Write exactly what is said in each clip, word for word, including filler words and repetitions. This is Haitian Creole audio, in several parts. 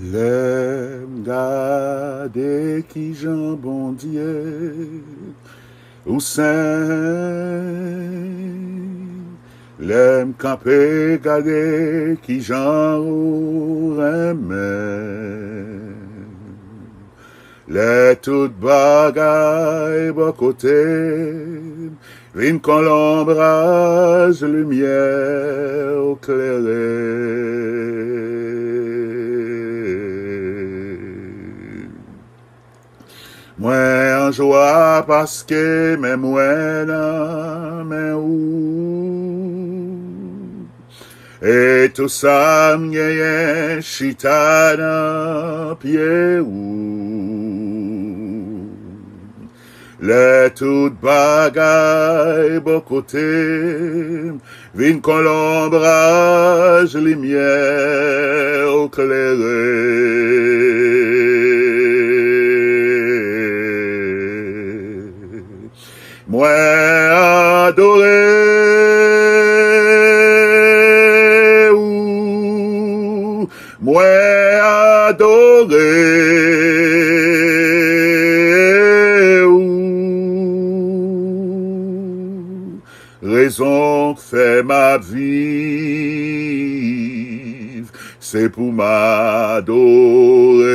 Lè m gade kijan Bondye ou sen, lè m kanpe gade kijan ou renmen, lè tout bagay bò kote m vin kon lonbraj limyè ou klere. Mwen an jwa paske men mwen nan men ou. E tou sa m genyen chita nan pye ou. Lè tout bagay bò kote m vin kon lonbraj limyè ou klere. Mwen adore ou, mwen adore ou. Rezon k fè m ap viv, se pou m adore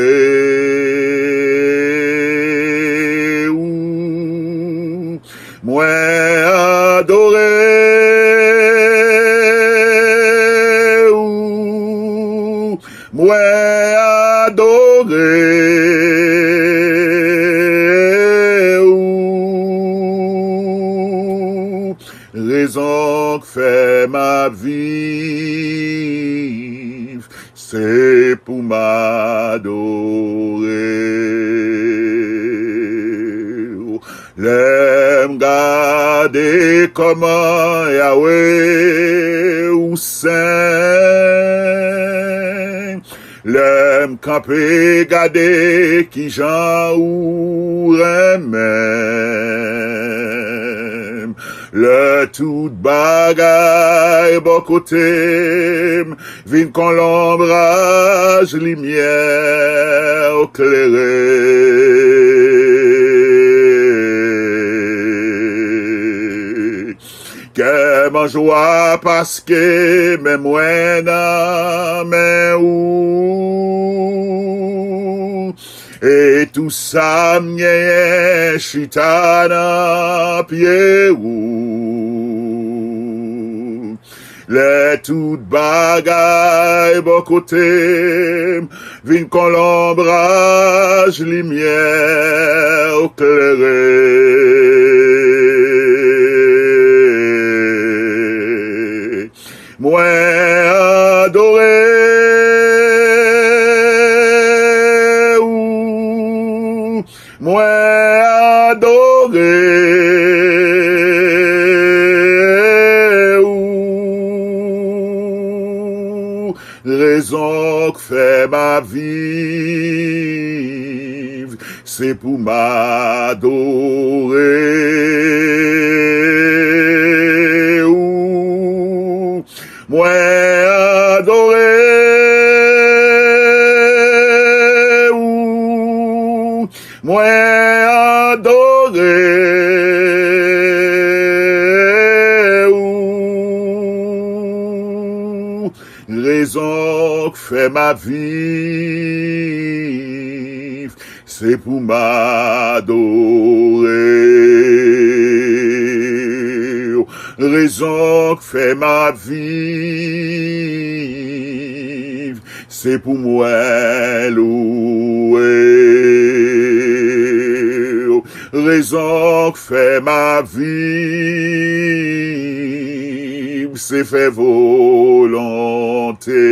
ou. Mwen adore ou. Mwen adore ou. Rezon k fè m ap viv, se pou m adore w. Lè m gade kòman Yawe ou sen, lè m kanpe gade kijan ou renmen m, lè tout bagay bò kote m vin kon lonbraj limyè ou klere. Kè m an jwa paske men mwen nan men ou. E tou sa m genyen chita nan pye ou. Lè tout bagay bò kote m vin kon lonbraj limyè ou klere. Mwen adore ou. Mwen adore ou. Rezon k fè m ap viv, se pou m adore ou. Mwen adore ou. Mwen adore ou. Rezon k fè m ap viv, se pou m adore w. Rezon k fè m ap viv, se pou mwen louwe w. Rezon k fè m ap viv, se fè volonte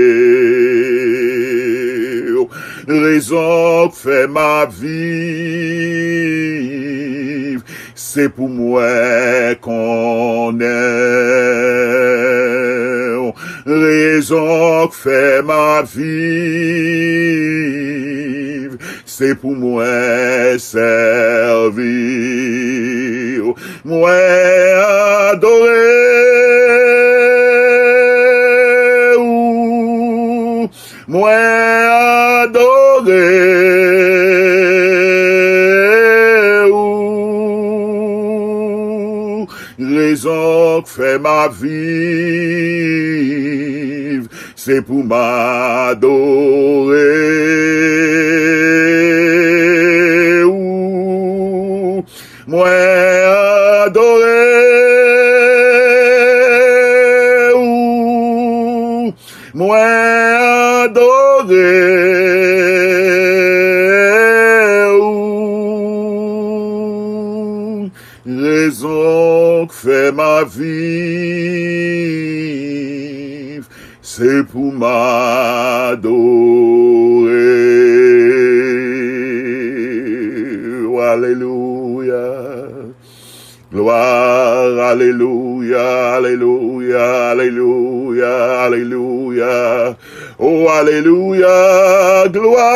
w. Rezon k fè m ap viv, se pou mwen konnen w. Rezon k fè m ap viv, se pou mwen sèvi w. Mwen adore w. Mwen adore ou. Rezon k fè m ap viv, se pou m adore ou. Mwen adore ou. Mwen adore ou. Rezon k fè m ap viv, se pou m adore w. Alelouya. Glwa, alelouya, alelouya, alelouya, alelouya. O alelouya, glwa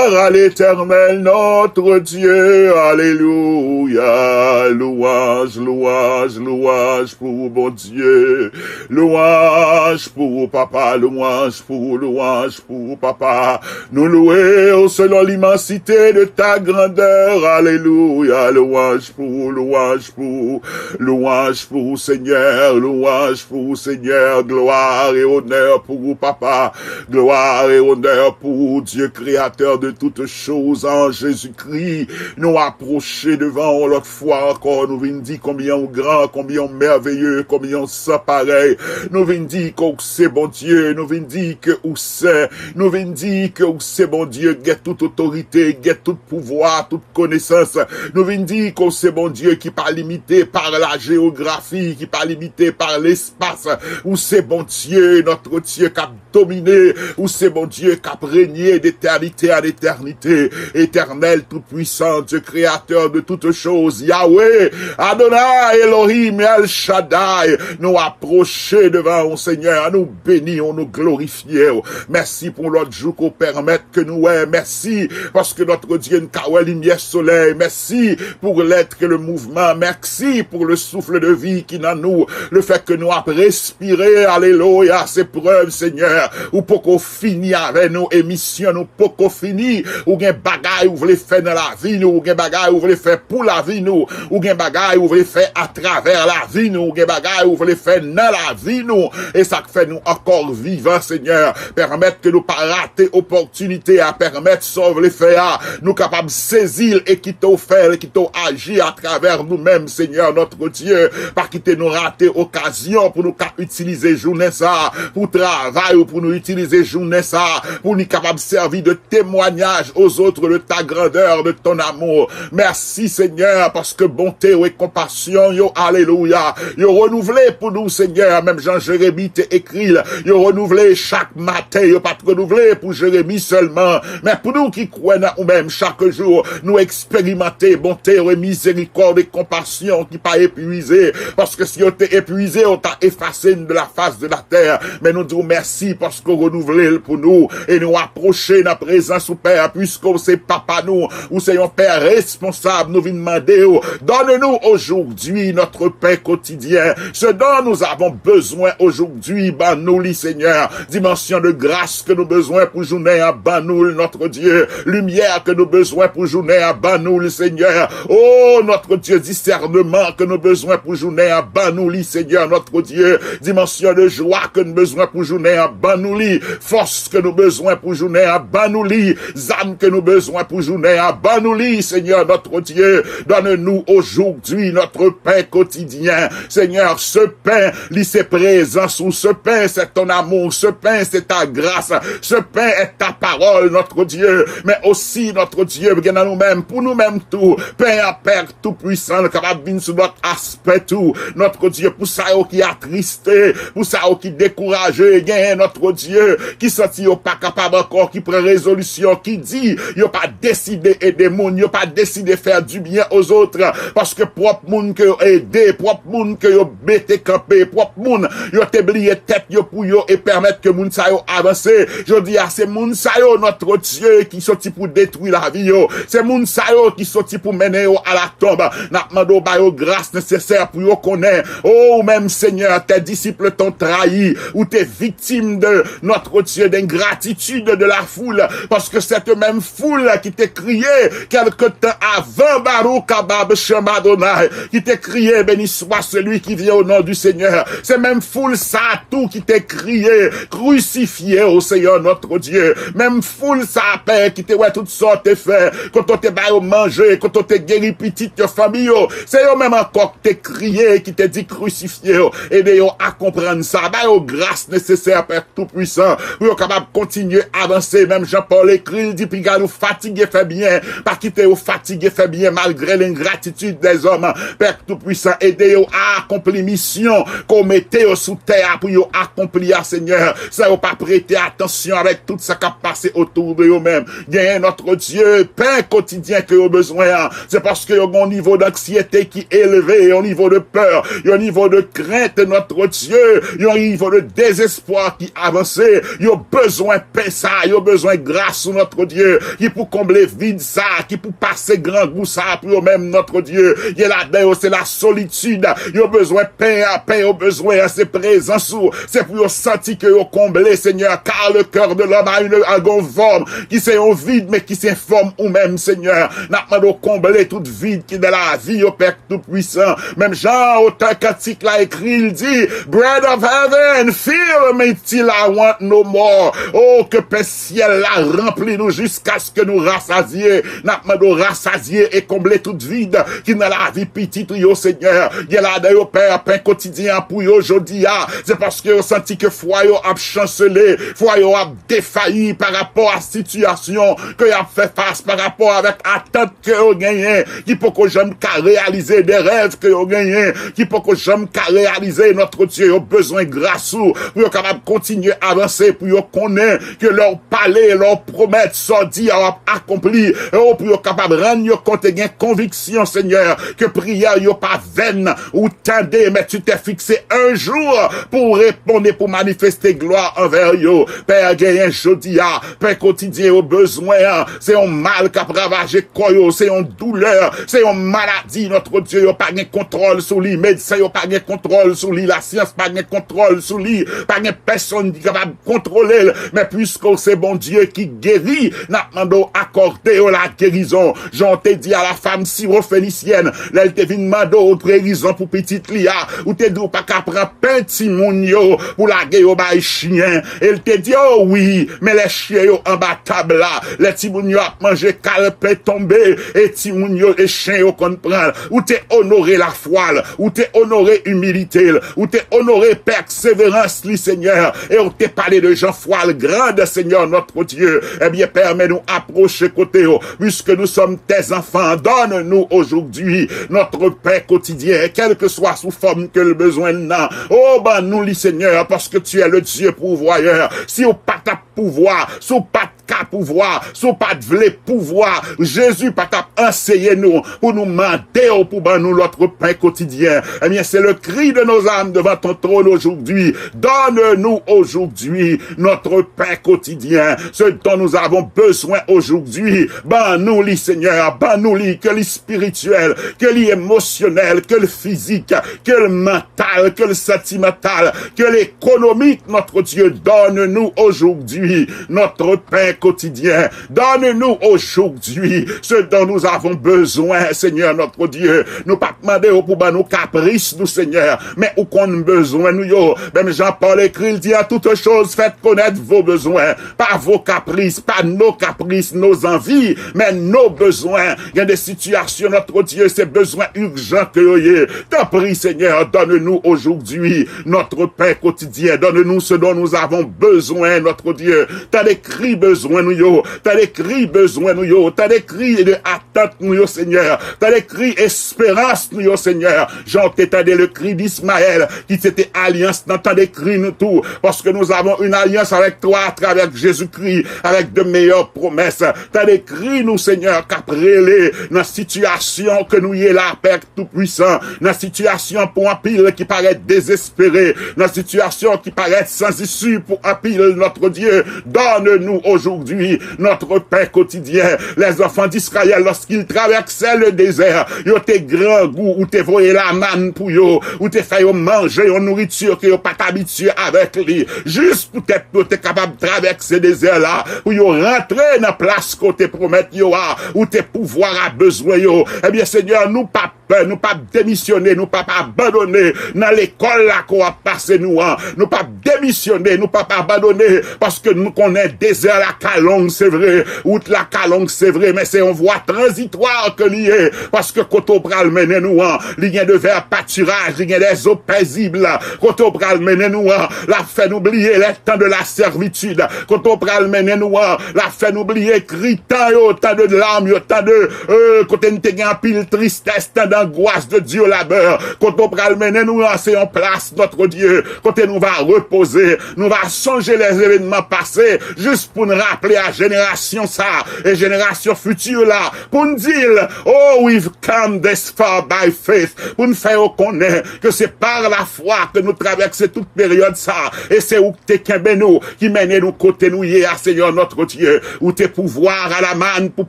a Letènèl notre Dye, alelouya. Louanj, louanj, louanj pou Bondye. Louanj pou Papa, louanj pou, louanj pou Papa. Nou lwe w selon limansite de ta grandè, alelouya. Louanj pou, louanj pou, louanj pou Senyè, louanj pou Senyè. Glwa e onè pou Papa. Glwa e onè pou Dye, Kreyatè de toutes choses, an Jezikri. Nou apwoche devan w lòt fwa ankò, nou vin di konbyen w gran, konbyen w mèveye, konbyen w san parèy. Nou vin di ke w se Bondye, nou vin di ke ou sen, nou vin di ke ou se Bondye ki gen tout otorite, ki gen tout pouvwa, tout konesans. Nou vin di ke w se Bondye ki pa limite pa lajewografi, ki pa limite pa lespas. Ou se Bondye, notre Dieu, k ap domine. Ou se Bondye k ap renye d'éternité en éternité. Éternel, tout-puissant, Dieu créateur de toutes choses, Yahweh, Adonai, Elohim, El Shaddai, nou apwoche devan w, Senyè, nou beni w, nou glorifye w. Mèsi pou lòt jou ke w pèmèt ke nou wè. Mèsi paske, notre Dieu, n ka wè limyè solèy. Mèsi pour l'être et le mouvement. Mèsi pour le souffle de vie ki nan nou. Le fèt ke nou ap respire, alelouya, se prèv, Senyè, ou poko fini avè nou, e misyon nou poko fini. Ou gen bagay ou vle fè nan lavi nou, ou gen bagay ou vle fè pou lavi nou, ou gen bagay ou vle fè atravè lavi nou, ou gen bagay ou vle fè nan lavi nou. E sa k fè nou ankò vivan, Senyè. Pèmèt ke nou pa rate opòtinite a, pèmèt sa w vle fè a, nou kapab sezi l e kite w fè l, kite w aji atravè nou menm, Senyè, notre Dieu. Pa kite nou rate okazyon pou nou ka itilize jounen sa a pou travay ou, pou nou itilize jounen sa a pou li kapab sèvi de témoignage aux autres de ta grandeur, de ton amour. Mèsi, Senyè, paske bonte w e konpasyon yo, alelouya, yo renouvle pou nou, Senyè, menm jan Jeremi te ekri l, yo renouvle chak maten. Yo pa t renouvle pou Jeremi sèlman, men pou nou ki kwè nan ou menm, chak jou nou eksperimante bonte w e mizerikòd e konpasyon ki pa epuize, paske si yo te epuize, yo ta efase n de la face de la terre. Men nou di w mèsi paske w renouvle l pou nou, e nou apwoche nan prezans ou, Pè, piske w se Papa nou, ou se yon Pè responsab. Nou vin mande w, donne-nous aujourd'hui notre pain quotidien, ce dont nous avons besoin aujourd'hui, ban nou li, Senyè. Dimansyon de gras ke nou bezwen pou jounen an, ban nou l, notre Dieu. Limyè ke nou bezwen pou jounen an, ban nou l, Senyè. Oh, notre Dieu, disèneman ke nou bezwen pou jounen an, ban nou li, Senyè, notre Dieu. Dimansyon de jwa ke nou bezwen pou jounen an, ban nou li. Fòs ke nou bezwen pou jounen an, ban nou li. Zam ke nou bezwen pou jounen an, ban nou li, Senyè, notre Dieu. Donne-nous aujourd'hui notre pain quotidien. Senyè, se pen, li se prezans ou. Ce pain, c'est ton amour. Ce pain, c'est ta grâce. Ce pain est ta parole, notre Dieu. Men osi, notre Dieu, gen nan nou menm, pou nou menm tou, pen an, Pè Toupwisan, kapab vin sou lòt aspè tou, notre Dieu, pou sa yo ki atriste, pou sa yo ki dekouraje, genyen, notre Dieu, ki santi yo pa kapab ankò, ki pran rezolisyon, ki di yo pa deside ede moun, yo pa deside faire du bien aux autres, paske pwòp moun ke yo ede, pwòp moun ke yo mete kanpe, pwòp moun yo te bliye tèt yo pou yo e pèmèt ke moun sa yo avanse. Jodi a, se moun sa yo, notre Dieu, ki soti pou detwi lavi yo. Se moun sa yo ki soti pou mennen yo a la tonb. N ap mande w ba yo gras nesesè pou yo konnen, oh, ou menm, Senyè, tes disciples t'ont trahi, ou te viktim de, notre Dieu, d'ingratitude de la foule, paske tèt yo, menm foul ki te kriye kèlke tan avan Baruch Haba B'Shem Adonai, ki te kriye, Béni soit celui qui vient au nom du Seigneur. Se menm foul sa tou ki te kriye, Crucifiez au Seigneur notre Dieu. Menm foul sa, Pè, ki te wè tout sa w te fè, kote w te ba yo manje, kote w te geri pitit yo, fanmi yo, se yo menm ankò ki te kriye, ki te di, Krisifye yo. Ede yo a konprann sa. Ba yo gras nesesè, Pè Toupwisan, pou yo kapab kontinye avanse. Menm jan Pòl ekri, l di, Piga nou fatige fè byen, pa kite yo fatige fè byen malgre lengratitid dèzòm. Pè Toupwisan, ede yo a akonpli misyon ke w mete yo sou tè a pou yo akonpli a, Senyè, san yo pa prete atansyon avèk tout sa k ap pase otou de yo menm. Genyen, Notre Dieu, pen kotidyen ke yo bezwen an. Se paske yo gen yon nivo danksyete ki elve, yon nivo de pè, yon nivo de krent, Notre Dieu, yon nivo de dezespwa ki avanse. Yo bezwen pen sa, yo bezwen gras ou, Notre Dieu, ki pou konble vid sa, ki pou pase grangou sa pou yo menm, Notre Dieu. Gen ladan yo, se lasolitid. Yo bezwen pen an, pen yo bezwen an, se prezans ou. Se pou yo santi ke yo konble, Senyè, car le cœur de l'homme a une, a gon fòm, ki se yon vid, men ki se fòm ou menm, Senyè. N ap mande w konble tout vid ki nan lavi yo, Pè Toupwisan. Menm jan otè kantik la ekri, l di, Bread of heaven, fill me till I want no more. Oh, ke pen syèl la ranpli nou jiskaske nou rasazye. N ap mande w rasazye e konble tout vid ki nan lavi pitit ou yo, Senyè. Gen ladan yo, Pè, pen kotidyen an pou yo jodi a. Se paske yo santi ke fwa yo ap chansele, fwa yo ap defayi pa rapò a sitiyasyon ke y ap fè fas, pa rapò avèk atant ke yo genyen, ki poko janm ka reyalize, de rèv ke yo genyen, ki poko janm ka reyalize, Notre Dieu, yo bezwen gras ou pou yo kapab kontinye avanse, pou yo konnen ke lè w pale, lè w pwomèt, sa w di a w ap akonpli, e w pou yo kapab rann yo kont e gen konviksyon, Senyè, ke priyè yo pa vèn. Ou tande, mais tu t'es fixé un jour pour répondre, pour manifester gloire envers yo. Pè, genyen jodi a, pen kotidyen yo bezwen an, se yon mal k ap ravaje kò yo, se yon doulè, se yon maladi, Notre Dieu, yo pa gen kontwòl sou li, medsen yo pa gen kontwòl sou li, lasyans pa gen kontwòl sou li, pa gen pèsonn ki kapab kontwole l. Men piske w se Bondye ki geri, n ap mande w akòde yo lagerizon. Jan w te di a la fam siwofenisyèn, lè l te vin mande w gerizon pou pitit li a, ou te di w pa ka pran pen timoun yo pou lage yo bay chen. E l te di, o wi, men lè chen yo anba tab la, lè timoun yo ap manje, kal pen tonbe, e timoun yo, e chen yo konn pran l. Ou te onore lafwa l, ou te onore imilite l, ou te onore pèseverans li, Senyè, e ou te pale de jan fwa l grand, Senyè, notre Dieu. Ebyen, pèmèt nou apwoche kote yo, puisque nous sommes tes enfants, donne-nous aujourd'hui notre pain quotidien, quelle que soit sous forme ke l bezwen nan. O, ban nou li, Senyè, parce que tu es le Dieu pourvoyeur. Si w pa t ap pouvwa, si w pa t ka pouvwa, si w pa t vle pouvwa, Jezi pa t ap anseye nou pou nou mande w pou ban nou notre pain quotidien. Ebyen, c'est le cri de nos âmes devant ton trône aujourd'hui. Donne-nous aujourd'hui notre pain quotidien, ce dont nous avons besoin aujourd'hui. Ban nou li, Senyè, ban nou li, ke li espirityèl, ke li emosyonèl, ke li fizik, ke li mantal, ke li santimantal, ke li ekonomik, notre Dieu, donne-nous aujourd'hui notre pain quotidien. Donne-nous aujourd'hui ce dont nous avons besoin, Seigneur notre Dieu. Nou p ap mande w pou ban nou kapris nou, Senyè, men ou konn bezwen nou yo. Menm jan Pòl ekri, l di, en toute chose, faites connaître vos besoins, pas vos caprices, pas nos caprices, nos envies, mais nos besoins. Gen de sitiyasyon, notre Dieu, se bezwen ijan ke yo ye. Tanpri, Senyè, donne-nous aujourd'hui notre pain quotidien. Donne-nous ce dont nous avons besoin, notre Dieu. Tande kri bezwen nou yo. Tande kri bezwen nou yo. Tande kri de atant nou yo, Senyè. Tande kri esperans nou yo, Senyè. Jan w te tande le cri d'Ismaël, ki se te alyans nan, tande kri nou tou. Parce que nous avons une alliance avec toi à travers Jésus-Christ, avec de meilleures promesses. Tande kri nou, Senyè, k ap rele nan sitiyasyon ke nou ye la, Pè Toupwisan, nan sitiyasyon pou anpil ki parèt dezespere, nan sitiyasyon ki parèt san isi pou anpil, notre Dieu, Donne-nous aujourd'hui notre pain quotidien. Les enfants d'Israël, lorsqu'ils traversaient le désert, yo te grangou, ou te voye lamann pou yo, ou te fè yo manje yon nouriti ke yo pa t abitye avèk li. Jis poutèt yo te kapab travèse dezè la, pou yo rantre nan plas ke w te pwomèt yo a, ou te pouvwa a bezwen yo. Ebyen, Senyè, nou pa pè, nou p ap demisyone, nou p ap abandone nan lekòl la ke w ap pase nou an. Nou p ap demisyone, nou p ap abandone, paske nou konnen dezè la ka long, se vre, wout la ka long, se vre, men se yon vwa tranzitwa ke li ye, paske kote w pral mennen nou an, li gen de vè patiraj, li gen dè zo pezib. Kote w pral mennen nou an, l ap fè nou bliye les temps de la servitude. Kote w pral mennen nou an, l ap fè nou bliye kri tan yo, tan de larmes yo, tan de, euh, kote n te gen anpil tristès, tan d'angoisse, de dur labeur. Kote w pral mennen nou an, se yon plas, notre Dieu, kote nou va repoze, nou va sonje les événements passés, jis pou n raple a jenerasyon sa, e jenerasyon fiti la, pou n di l, "Oh, we've come this far by faith," pou n fè yo konnen ke se pa lafwa ke nou travèse tout peryòd sa, e se ou ki te kenbe nou, ki mennen nou kote nou ye a, Senyè, notre Dieu. Ou te pouvwa a lamann pou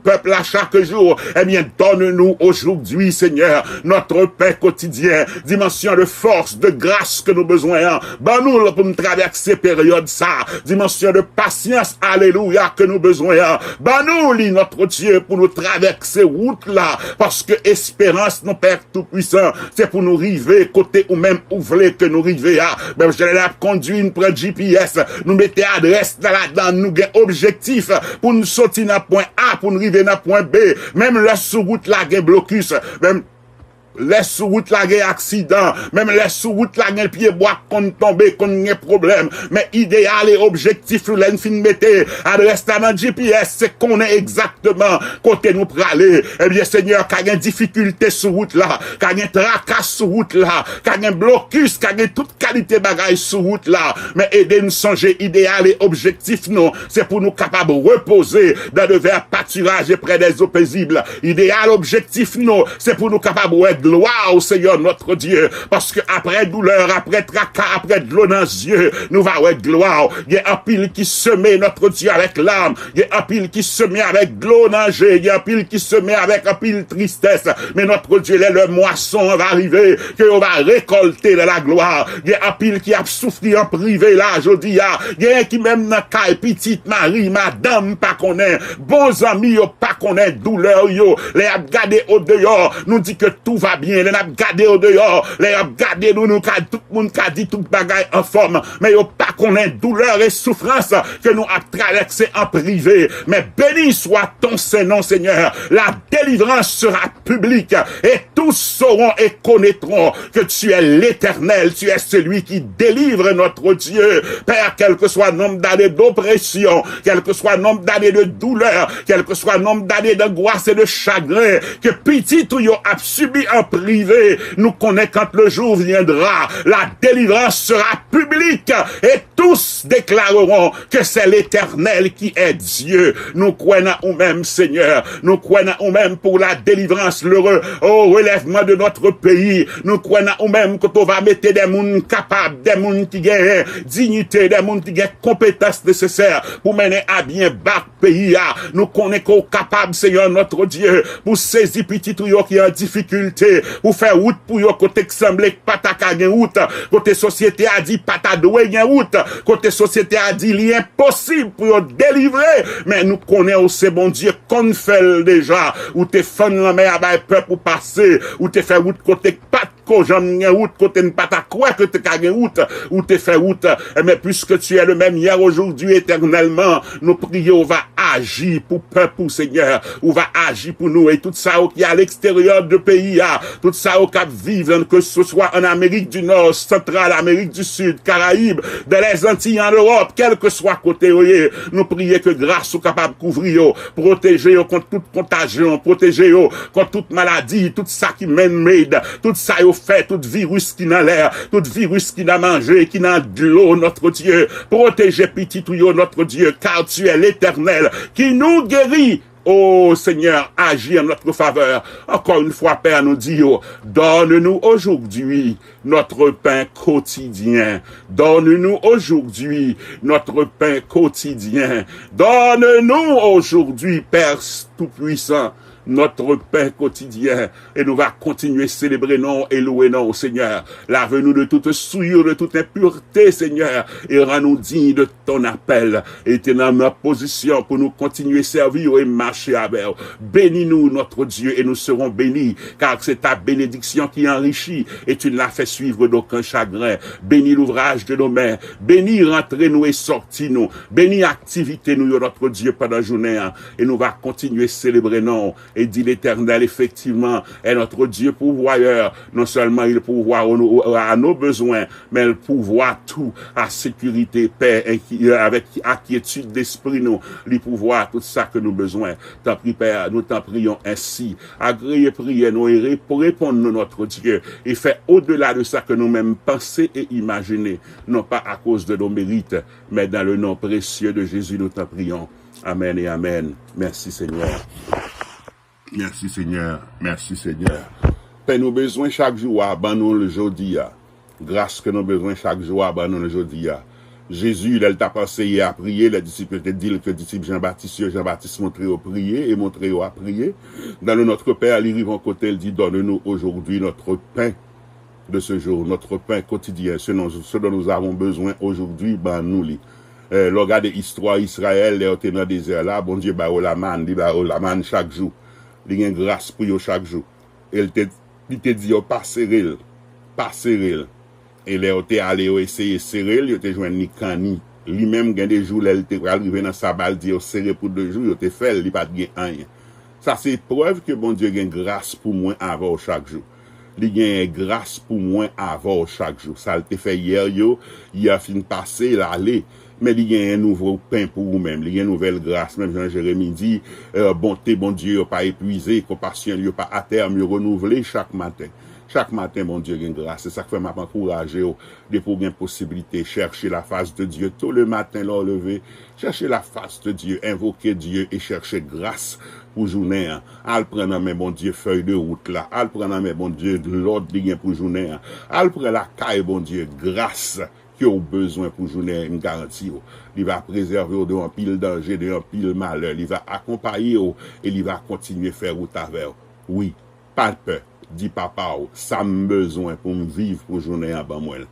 pèp la chak jou. Ebyen, donne-nous aujourd'hui, Seigneur, notre pain quotidien, dimansyon de fòs, de gras ke nou bezwen an. Ban nou l pou n travèse peryòd sa, dimansyon de pasyans, alelouya, ke nou bezwen an. Ban nou li, notre Dieu, pou nou travèse wout la, paske esperans nou, Pè Toupwisan, se pou nou rive kote ou menm ou vle ke nou rive a. Menm jan lè n ap kondui, n pran G P S, nou mete adrès nan ladan, nou gen objektif pou n soti nan pwen A, pou n rive nan pwen B. Menm lè sou wout la gen blokis, menm lè sou wout la gen aksidan, menm lè sou wout la gen pye bwa k konn tonbe, konn gen pwoblèm, men ideyal e objektif ou lè n fin mete adrès la nan G P S, se konnen egzakteman kote nou prale. Ebyen, Senyè, ka gen difikilte sou wout la, ka gen traka sou wout la, ka gen blokis, ka gen tout kalite bagay sou wout la, men ede n sonje ideyal e objektif nou, se pou nou kapab repoze dans de verts pâturages et près des eaux paisibles. Ideyal, objektif nou, se pou nou kapab wè glwa w, Seyè notre Dieu. Paske aprè doulè, aprè traka, aprè dlo nan zye, nou va wè glwa w. Gen anpil ki seme, notre Dieu, avèk lam. Gen anpil ki seme avèk dlo nan je. Gen anpil ki seme avèk anpil tristès. Men notre Dieu, lè, lè mwason an va rive, ke yo va rekòlte dans la gloire. Gen anpil ki ap soufri an prive la, jodi a. Gen ki menm nan kay, pitit, mari, madanm pa konnen. Bon zanmi yo pa konnen doulè yo. Lè y ap gade odeyò, nou di ke tout va bien. Lè n ap gade odeyò, lè y ap gade nou, nou ka, tout moun ka di tout bagay anfòm. Men yo pa konnen doulè e soufrans ke nou ap travèse an prive. Men béni soit ton saint nom, Seigneur. La délivrance sera publique et tous sauront et connaîtront que tu es l'Éternel, tu es celui qui délivre, notre Dieu. Père, quel que soit nombre d'années d'oppression, quel que soit nombre d'années de douleur, quel que soit nombre d'années d'angoisse et de chagrin que pitit ou yo ap sibi an prive, nou konnen quand le jour viendra, la délivrance sera publique et tous déclareront que c'est l'Éternel qui est Dieu. Nou kwè nan ou menm, Senyè. Nou kwè nan ou menm pour la délivrance, le re-, au relèvement de notre pays. Nou kwè nan ou menm kote w va mete de moun kapab, de moun ki gen diyite, de moun ki gen konpetans nesesè pou mennen a byen bak peyi a. Nou konnen ke w kapab, Seyè notre Dieu, pou sezi pitit ou yo ki an difikilte, pou fè wout pou yo kote k sanble k pa ta ka gen wout, kote sosyete a di pa ta dwe gen wout, kote sosyete a di li enposib pou yo delivre. Men nou konnen w se Bondye k konn fè l deja. Ou te fann lanmè a bay pèp ou pase, ou te fè wout kote k pa t ko janm gen wout, kote n pa ta kwè ke te ka gen wout, ou te fè wout. Enben, puisque tu es le même hier, aujourd'hui, éternellement, nou priye ou va aji pou pèp ou, Senyè. Ou va aji pou nou e tout sa yo ki a l'extérieur de peyi a, tout sa yo k ap viv, ke se swa an Amerik di Nò, Santral, Amerik di Sid, Karayib, dans les Antilles, en Europe, kèlkeswa kote yo ye, nou priye ke gras ou kapab kouvri yo, pwoteje yo kont tout kontajyon, pwoteje yo kont tout maladi, tout sa ki man-made, tout sa yo fè, tout viris ki nan lè, tout viris ki nan manje, ki nan dlo, notre Dieu. Pwoteje pitit ou yo, notre Dieu, car tu es l'Éternel qui nous guérit. Oh Seigneur, agis en notre faveur. Encore une fois, Père, nous disons, donne-nous aujourd'hui notre pain quotidien. Donne-nous aujourd'hui notre pain quotidien. Donne-nous aujourd'hui, Père Tout-Puissant, notre pain quotidien. E nou va kontinye selebre non w e louwe non w, Senyè. Lave nou de tout souillure, de tout impureté, Senyè, e rann nou diy de ton apèl. E te nan, nan pozisyon pou nou kontinye sèvi w e mache avè w. Bénis-nous, notre Dieu, et nous serons bénis, car c'est ta bénédiction qui enrichit, et tu ne la fais suivre d'aucun chagrin. Bénis l'ouvrage de nos mains. Bénis rantre nou e sòti nou. Bénis aktivite nou yo, notre Dieu, pandan jounen an. E nou va kontinye selebre non w. Et dit l'Éternel, effectivement, est notre Dieu pourvoyeur. Non seulement il pourvoit au- à nos besoins, mais il pourvoit tout à sécurité, paix, inqui- euh, avec inquiétude d'esprit, nous, il pourvoit tout ça que nous besoin. Tant pis, Père, nous t'en prions ainsi. Agréez prière, nous, et rép- répondre, nous, notre Dieu, et fait au-delà de ça que nous-mêmes penser et imaginer, non pas à cause de nos mérites, mais dans le nom précieux de Jésus, nous t'en prions. Amen et amen. Merci, Seigneur. Mèsi, Senyè. Mèsi, Senyè. Pè nou bezwen chak jou a, ban nou l jodi a. Gras ke nou bezwen chak jou a, ban nou l jodi a. Jezi, lè l t ap anseye a priye, lè disip yo te di l ke disip Jan Batis yo, Jan Batis montre yo priye e montre yo a priye. Dans le Notre Père, li rive yon kote, l di, donne-nous aujourd'hui notre pain de ce jour, notre pain quotidien, ce dont, ce dont nous avons besoin aujourd'hui, ban nou li. Eh, lè w gade istwa Izrayèl, lè yo te nan dezè la, Bondye ba yo lamann, li ba yo lamann chak jou. Li gen gras pou yo chak jou. E l te, li te di yo pa sere l, pa sere l. E lè yo te ale, yo eseye sere l, yo te jwenn li kanni. Li menm, gen de jou, lè l te pral rive nan saba, l di yo sere pou de jou, yo te fè l, li pa t gen anyen. Sa se prèv ke Bondye gen gras pou mwen avè w chak jou. Li genyen gras pou mwen avè w chak jou. Sa l te fè yè yo, yè fin pase, l ale. Men li genyen nouvo pen pou ou menm. Li gen nouvèl gras. Menm jan Jeremi di, eh, bonte Bondye yo pa epuize, konpasyon l yo pa atèm, yo renouvle chak maten. Chak maten, Bondye gen gras. Se sa k fè m ap ankouraje w, depi w gen posiblite, chèche la fas de Dye tôt le matin lè w leve. Chèche la fas de Dye, envoke Dye e chèche gras pou jounen an. Al pran nan men Bondye fèy de wout la. Al pran nan men Bondye lòd li gen pou jounen an. Al pran lakay Bondye gras ke w bezwen pou jounen an, m garanti w. Li va prezève w de anpil danje, de anpil malè. Li va akonpaye w e li va kontinye fè wout avè w. Wi, pa pè. Di Papa w, sa m bezwen pou m viv pou jounen an, ban mwen l.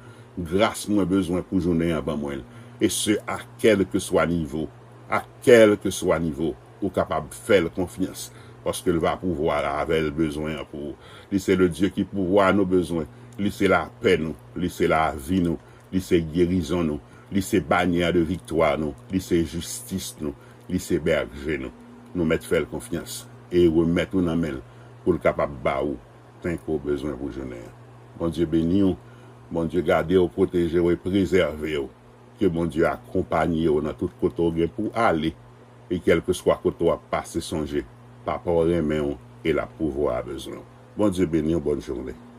Gras mwen bezwen pou jounen an, ban mwen l. E se a kèlkeswa nivo, a kèlkeswa nivo, ou kapab fè l konfyans, paske l va pouvwa avè l bezwen an pou ou. Li se le Dye ki pouvwa nou bezwen. Li se lapè nou. Li se lavi nou. Li se gerizon nou. Li se banyè de viktwa nou. Li se jistis nou. Li se bèje nou. Nou mèt fè l konfyans e remèt ou nan men l pou l kapab ba ou pen ke w bezwen pou jounen an. Bondye beni w. Bondye gade w, pwoteje w e prezève w. Ke Bondye akonpaye w nan tout kote w gen pou w ale. E kèlkeswa kote w ap pase, sonje, Papa w renmen w e l ap pouvwa a bezwen w. Bondye beni w. Bòn jounen.